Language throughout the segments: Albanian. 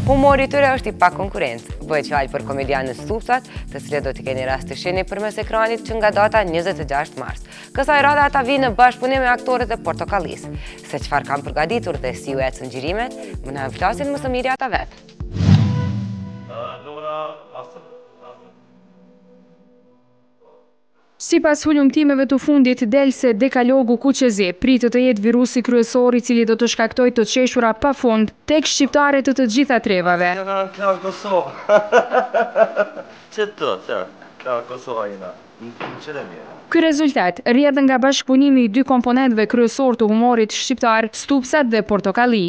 Humori i tyre është i pa konkurrencë. Bëhet fjalë për komedianët Stupcat, të cilët do t'i keni rast të shihni përmes ekranit që nga data 26 mars. Kësaj radhe ata vijnë në bashkëpunim me aktorët e Portokallisë. Se çfarë kanë përgatitur dhe si u ecën xhirimet, më na flasin më së miri ata vetë. Sipas hulumtimeve të fundit del se Dekalogu Kuqezi pritet të jetë virusi kryesor i cili do të shkaktojë të qeshura pa fund tek shqiptarët të të gjitha trevave. Ky rezultat rrjedh nga bashkëpunimi i dy komponentëve kryesorë të humorit shqiptar, Stupsat dhe Portokalli.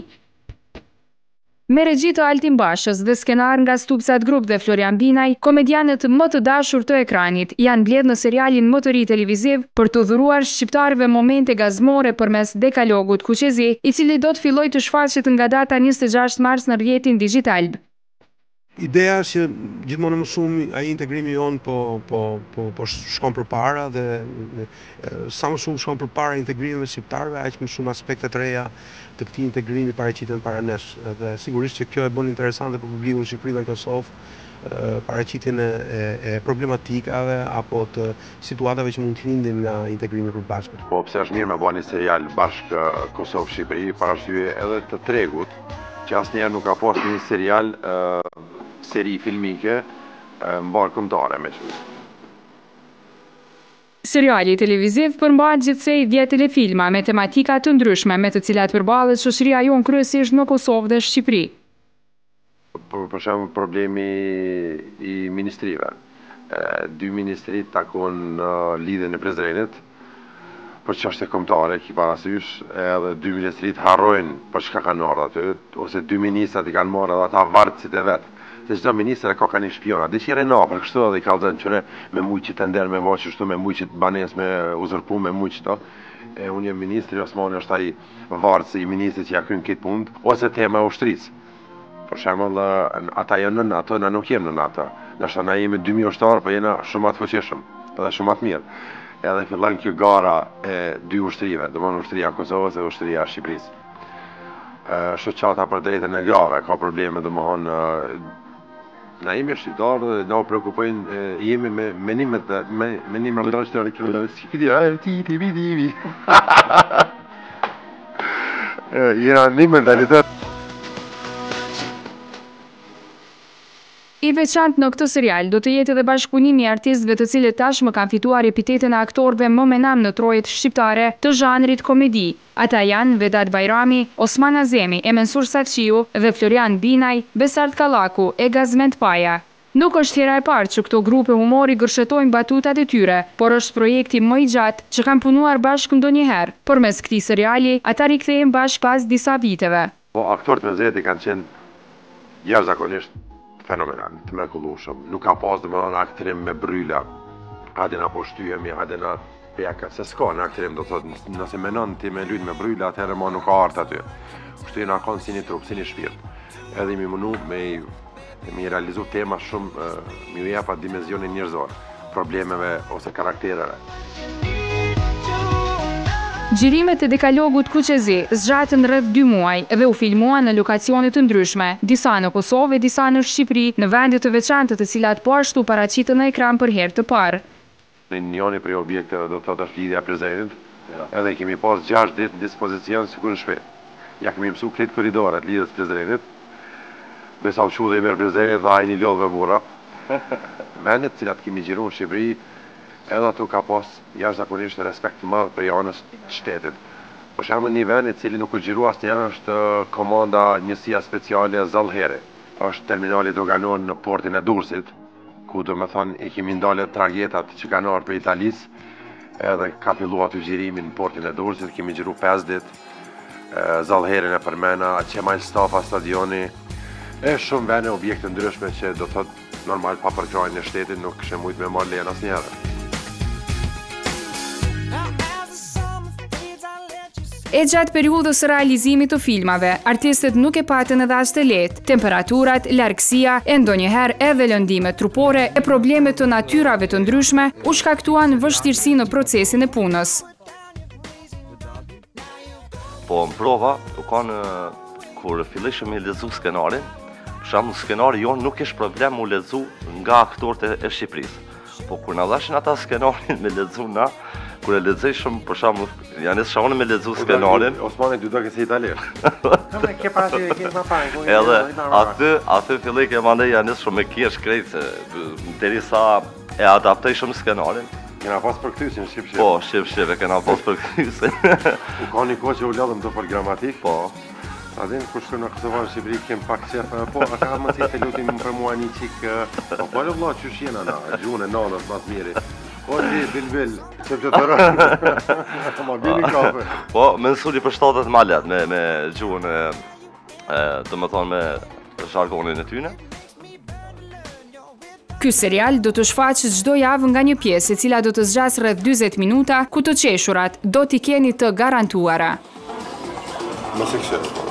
Me regji të Altin Bashës dhe skenar nga Stupcat Group dhe Florian Binaj, komedianët më të dashur të ekranit janë mbledhë në serialin më të ri televiziv për t'u dhuruar shqiptarëve momente gazmore përmes Dekalogut Kuqezi, i cili do të fillojë të shfaqet nga data 26 mars në rrjetin Digitalb. Ideja është që gjithmonë e më shumë ai integrimi jonë po po po po shkon përpara dhe sa më shumë shkon përpara integrimi mes shqiptarëve, aq më shumë aspekte të reja të këtij integrimi paraqiten para nesh dhe sigurisht që kjo e bën interesante për publikun në Shqipëri dhe në Kosovë paraqitjen e, e, e problematikave apo të situatave që mund të lindin nga integrimi i përbashkët. Po pse është mirë me ba një serial bashkë Kosovë-Shqipëri, për arsye edhe të tregut, që asnjëherë nuk ka pas një serial seri filmike mbarëkombëtare me qujt. Seriali televiziv përmban gjithsej 10 telefilma me tematika të ndryshme me të cilat përballet shoqëria jonë kryesisht në Kosovë dhe Shqipëri. Për, për shembull problemi i ministrive. Dy ministritë takon në lidhjen e Prizrenit për çështje kombëtare, ki parasysh, edhe dy ministritë harrojnë për çka kanë ardhur aty, ose dy ministrat i kanë marrë edhe ata vartësit e vet. Se çdo ministër e ka ka një shpion, a di që rrin afër kështu edhe i kallzon qyre me mujt qit tender me bo qështu, me mujt qit banesë me uzurpu, me mujt qito. E unë jam ministri, Osmani është ai vartësi i ministrit që ja kryen këtë punë, ose tema e ushtrisë. Për shembull, ata janë në NATO, na nuk jemi në NATO. Ndoshta na jemi 2000 ushtarë, po jena shumë më të fuqishëm dhe shumë më të mirë. Edhe fillon kjo gara e dy ushtrive, domethënë ushtria e Kosovës dhe ushtria e Shqipërisë. Shoqata për drejtën e grave ka probleme, domethënë na jemi shqiptarë dhe na u preokupojnë jemi me me një me me me një me Jena një mentalitet. I veçantë në këtë serial do të jetë edhe bashkëpunimi i artistëve të cilët tashmë kanë fituar epitetin e aktorëve më me nam në trojet shqiptare të zhanrit komedi. Ata janë Vedat Bajrami, Osman Azemi e Mensur Saçiu dhe Florian Binaj, Besart Kallaku e Gazmend Paja. Nuk është hera e parë që këto grupe humori gërshetojnë batutat e tyre, por është projekti më i gjatë që kanë punuar bashkë ndonjëherë. Përmes këtij seriali, ata rikthehen bashkë pas disa viteve. Po aktorët me veti kanë qenë jashtëzakonisht fenomenal, të mrekullueshëm. Nuk ka pas domethënë aktrim me bryla. Hajde na po shtyhemi, hajde na pjeka, se s'ka në aktrim, do thotë, nëse menon ti me lujt me bryla, atëherë ma nuk ka art aty. Kështu jena kanë si një trup, si një shpirt. Edhe jemi mundu me i me i realizu tema shumë, me ju jep atë dimenzionin njerëzor, problemeve ose karaktereve. Xhirimet e Dekalogut Kuqezi zgjatën rreth dy muaj dhe u filmuan në lokacione të ndryshme, disa në Kosovë e disa në Shqipëri, në vende të veçanta të cilat po ashtu paraqiten në ekran për herë të parë. Njëri prej objekteve do të thotë është lidhja e Prizrenit, edhe i kemi pas 6 ditë në dispozicion sikur në shtëpi. Ja kemi mësu krejt korridoret lidhjes së Prizrenit. Besa u çu dhe i merr Prizrenit dhe ai një lodhë burra. Vendet të cilat kemi xhiru në Shqipëri, edhe ato ka pas jashtëzakonisht respekt të madh prej anës të shtetit. Për shembull, një vend i cili nuk u xhiru asnjëherë është komanda njësia speciale Zallheri. Është terminali doganor në portin e Durrësit. ku domethonë i kemi ndalë tragetat që kanë ardhur prej Italisë, edhe ka fillu aty xhirimi në portin e Durrësit, kemi xhiru 5 ditë, Zallherin e përmena, Qemajl Stafa stadioni, e shumë vene objekte ndryshme që do thotë normal pa përkrahjen e shtetit nuk kishe mujtë me marrë lejen asnjëherë. E gjatë periudhës së realizimit të filmave, artistët nuk e patën edhe aq të lehtë. Temperaturat, largësia, e ndonjëherë edhe lëndimet trupore e probleme të natyrave të ndryshme u shkaktuan vështirësi në procesin e punës. Po në prova, u kanë kur fillishëm me lexu skenarin, Për shembull, skenari jonë nuk ish problem mu lexu nga aktorët e, e Shqipërisë. Po kur na dhashin ata skenarin me lexu na, kur e lexojshëm, për shembull, ja nis unë me lexu po, skenarin. Osmani dy do se italisht. Po ke parasysh e ke më parë, Edhe aty, aty filloi ke mandej ja nis shumë me kesh krejt se derisa e adaptojshëm skenarin. Kena pas përkthyesin shqip shqip. Po, shqip shqip e kena pas përkthyesin. U ka një kohë që u lodhëm të fol gramatik. Po. A din kur shkojmë në Kosovë në Shqipëri kem pak qef, po a ka mundësi të lutem për mua një çik, po po vëlla qysh jena na, gjuhën e nanës më së miri. Po ti bilbil, çe të tërë. Ma bini kafe. Po, Mensuri përshtatet ma lehtë me me gjuhën e, e domethënë me zhargonin e tyne. Ky serial do të shfaqet çdo javë nga një pjesë e cila do të zgjasë rreth 40 minuta, ku të qeshurat do t'i keni të garantuara. Mos e kështu.